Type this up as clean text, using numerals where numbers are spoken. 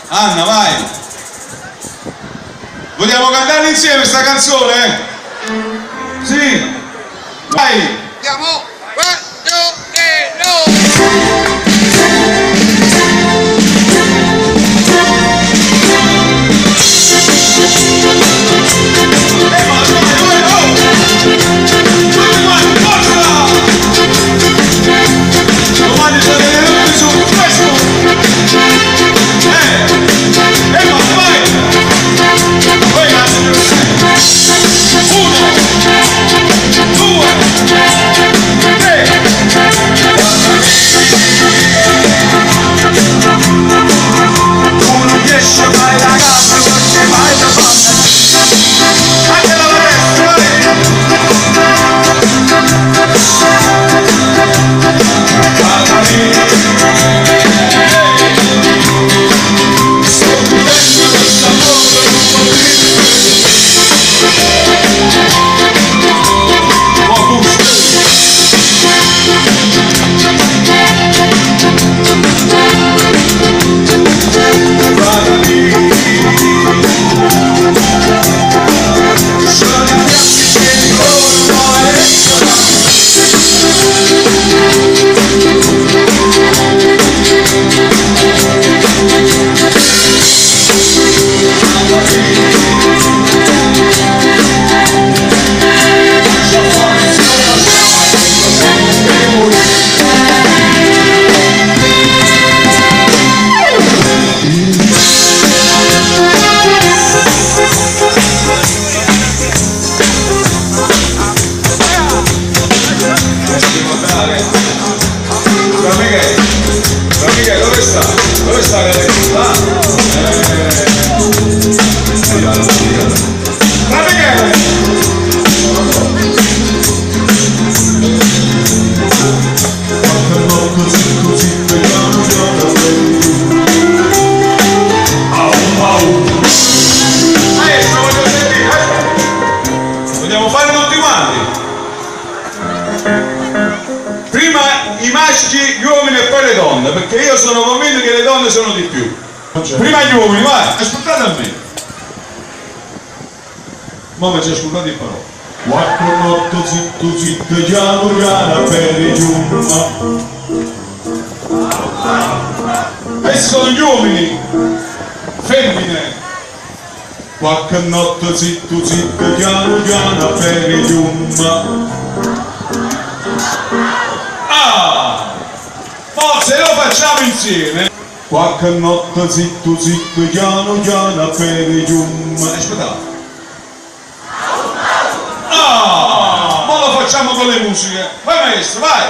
Anna, vai! Vogliamo cantare insieme sta canzone? Sì! Vai! Andiamo! 1, 2, 3, no! E vai, vai, vai, oh! Tutti quanti, forza! Domani sarete tutti su Facebook! Eh! E vai, vai! Vai, grazie, Uno, due, tre! Tu non riesci mai da casa perché mai da Anche dalla destra, vai! Sto vivendo questo amore un po' triste. Buon gusto! Guardami, sono i piatti che ricordo e Devo andare. San Michele, San Michele, dove sta? Dove sta la Ah! Eh, San Michele! Qualche zitto zitto piano piano Au au. Maestro, voglio sentire! eh. Vogliamo fare tutti quanti? Prima i maschi, gli uomini e poi le donne, perché io sono convinto che le donne sono di più. Prima gli uomini, vai, ascoltate a me. Mo mi ci ascoltate in parola. Quattro notte zitto zitto piano piano per giumma. Questi sono gli uomini, femmine. Qualche notte zitto zitto piano piano per giumma. Ah! Mo se lo facciamo insieme. Qualche notte zitto zitto piano piano per giumma. Aspettate. Ah! Mo lo facciamo con le musiche. Vai maestro, vai!